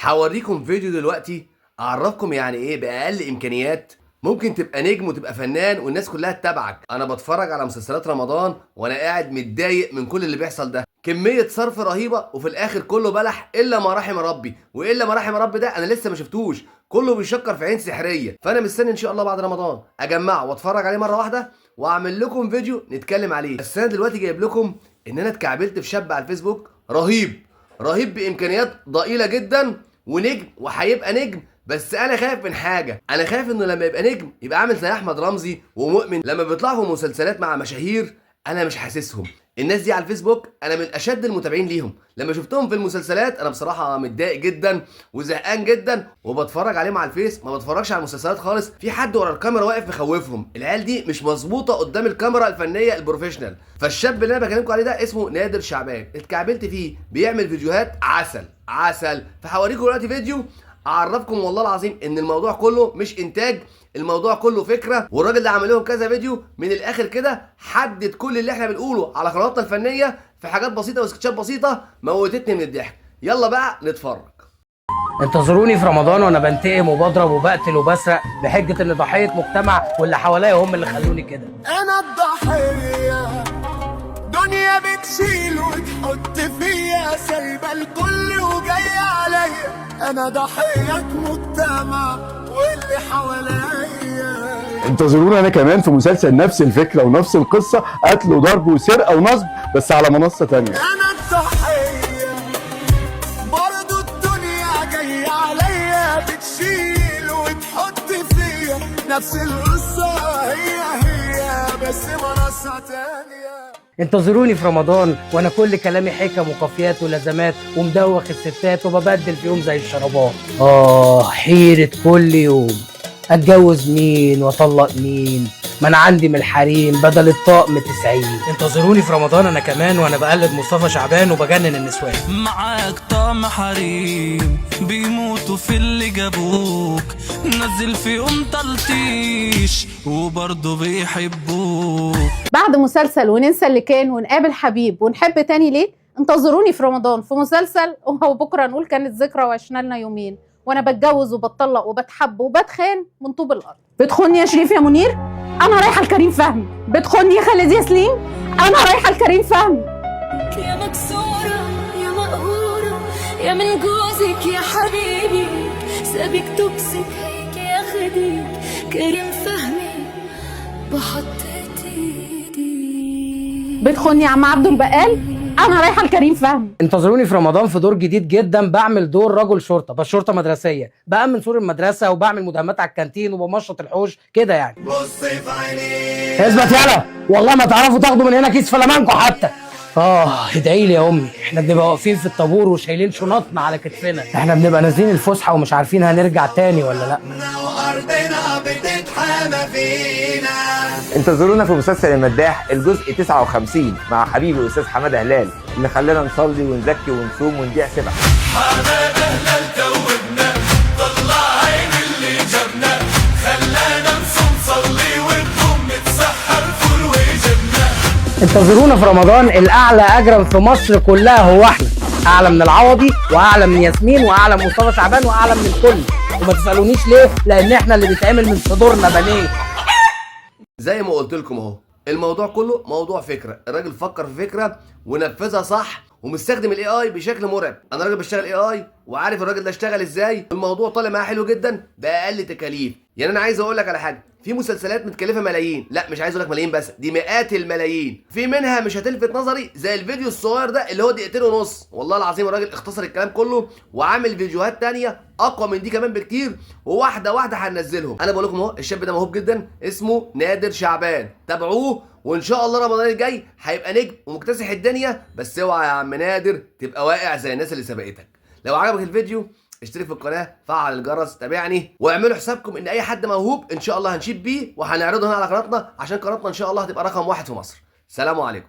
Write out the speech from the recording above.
هوريكم فيديو دلوقتي اعرفكم يعني ايه باقل امكانيات ممكن تبقى نجم وتبقى فنان والناس كلها تتابعك. انا بتفرج على مسلسلات رمضان وانا قاعد متضايق من كل اللي بيحصل ده، كمية صرف رهيبة وفي الاخر كله بلح الا ما رحم ربي، والا ما رحم ربي ده انا لسه ما شفتوش، كله بيشكر في عين سحرية. فانا مستني ان شاء الله بعد رمضان اجمعه واتفرج عليه مرة واحدة واعمل لكم فيديو نتكلم عليه. بس انا دلوقتي جايب لكم ان انا اتكعبلت في شاب على الفيسبوك رهيب رهيب بامكانيات ضئيلة جدا ونجم وهيبقى نجم. بس انا خايف من حاجة، انا خايف انه لما يبقى نجم يبقى عامل زي احمد رمزي ومؤمن لما بيطلعوا في مسلسلات مع مشاهير انا مش حاسسهم. الناس دي على الفيسبوك انا من اشد المتابعين ليهم، لما شفتهم في المسلسلات انا بصراحة متضايق جدا وزهقان جدا، وبتفرج عليهم على الفيس ما بتفرجش على المسلسلات خالص. في حد ورا الكاميرا واقف مخوفهم، العيال دي مش مظبوطة قدام الكاميرا الفنية ال professional. فالشاب اللي انا بكلمكم عليه ده اسمه نادر شعبان، اتكعبلت فيه، بيعمل فيديوهات عسل عسل. فهوريكم دلوقتي فيديو اعرفكم والله العظيم ان الموضوع كله مش انتاج، الموضوع كله فكرة، والراجل ده عمل لهم كذا فيديو من الاخر كده حدد كل اللي احنا بنقوله على قنواتنا الفنية في حاجات بسيطة وسكتشات بسيطة موتتني من الضحك. يلا بقى نتفرج. انتظروني في رمضان وانا بنتقم وبضرب وبقتل وبسرق بحجة ان ضحية مجتمع واللي حواليا هم اللي خلوني كده. انا الضحية، دنيا بتشيل وتحط فيا، سايبة الكل وجاية عليا. انا ضحية مجتمع واللي حواليا. انتظرونا انا كمان في مسلسل نفس الفكرة ونفس القصة، قتل وضرب وسرقة ونصب، بس على منصة تانية. انا الضحية برضو، الدنيا جاية عليا، بتشيل وتحط فيا، نفس القصة هي هي بس منصة تانية. انتظروني في رمضان وانا كل كلامي حكم وقافيات ولازمات ومدوخ الستات وببدل فيهم زي الشرابات. حيرة كل يوم، اتجوز مين واطلق مين، ما انا عندي من الحريم بدل الطقم 90. انتظروني في رمضان انا كمان وانا بقلد مصطفى شعبان وبجنن النسوان. معاك طعم حريم بيموتوا في اللي جابوك، نزل فيهم تلطيش وبرضه بيحبوك. بعد مسلسل وننسى اللي كان ونقابل حبيب ونحب تاني ليه، انتظروني في رمضان في مسلسل وبكره نقول كانت ذكرى وعشنا لنا يومين، وانا بتجوز وبتطلق وبتحب وبتخان من طوب الارض. بتخوني يا شريف يا منير، انا رايحة لكريم فهمي. بتخوني يا خالد يا سليم، انا رايحة لكريم فهمي. يا مكسورة يا مقهورة يا من جوزك يا حبيبي، سابك toxic هيك يا خديك، كريم فهمي بحطت ايدي. بتخوني يا عم عبده البقال، انا رايحة لكريم فهمي. انتظروني في رمضان في دور جديد جدا، بعمل دور رجل شرطه، بس شرطه مدرسيه، بامن سور المدرسة وبعمل مداهمات على الكانتين وبمشط الحوش كده يعني. بص في عينيك اثبت يلا، والله ما تعرفوا تاخدوا من هنا كيس فلامانكو حتى. ادعي لي يا امي، احنا بنبقى واقفين في الطابور وشايلين شنطنا على كتفنا، احنا بنبقى نازلين الفسحة ومش عارفين هنرجع تاني ولا لا. وارضنا بتتحامى فينا. انتظرونا في مسلسل المداح الجزء 59 مع حبيبي الاستاذ حمادة هلال اللي خلانا نصلي ونزكي ونصوم ونبيع سبع. حمادة هلال توبنا، طلع عين اللي جابنا، خلانا نصوم صلي ونقوم نتسحر فول وجبنا. انتظرونا في رمضان الاعلى اجرا في مصر كلها هو احنا، اعلى من العوضي واعلى من ياسمين واعلى من مصطفى شعبان واعلى من الكل، وما تسالونيش ليه، لان احنا اللي بيتعمل من صدورنا بانيه. زي ما قلت لكم اهو، الموضوع كله موضوع فكرة، الراجل فكر في فكرة ونفذها صح ومستخدم ال AI بشكل مرعب. انا راجل بشتغل AI وعارف الراجل ده اشتغل ازاي، الموضوع طالع معاه حلو جدا باقل تكاليف. يعني انا عايز اقول لك على حاجة، في مسلسلات متكلفه ملايين، لا مش عايز اقول لك ملايين بس، دي مئات الملايين، في منها مش هتلفت نظري زي الفيديو الصغير ده اللي هو دقيقتين ونص. والله العظيم الراجل اختصر الكلام كله وعامل فيديوهات تانية اقوى من دي كمان بكتير، وواحدة واحدة هننزلهم. انا بقول لكم اهو، الشاب ده موهوب جدا، اسمه نادر شعبان، تابعوه وان شاء الله رمضان الجاي هيبقى نجم ومكتسح الدنيا. بس اوعى يا عم نادر تبقى واقع زي الناس اللي سبقتك. لو عجبك الفيديو اشترك في القناة، فعل الجرس، تابعني، واعملوا حسابكم ان اي حد موهوب ان شاء الله هنشيد بيه وهنعرضه هنا على قناتنا، عشان قناتنا ان شاء الله هتبقى رقم 1 في مصر. سلام عليكم.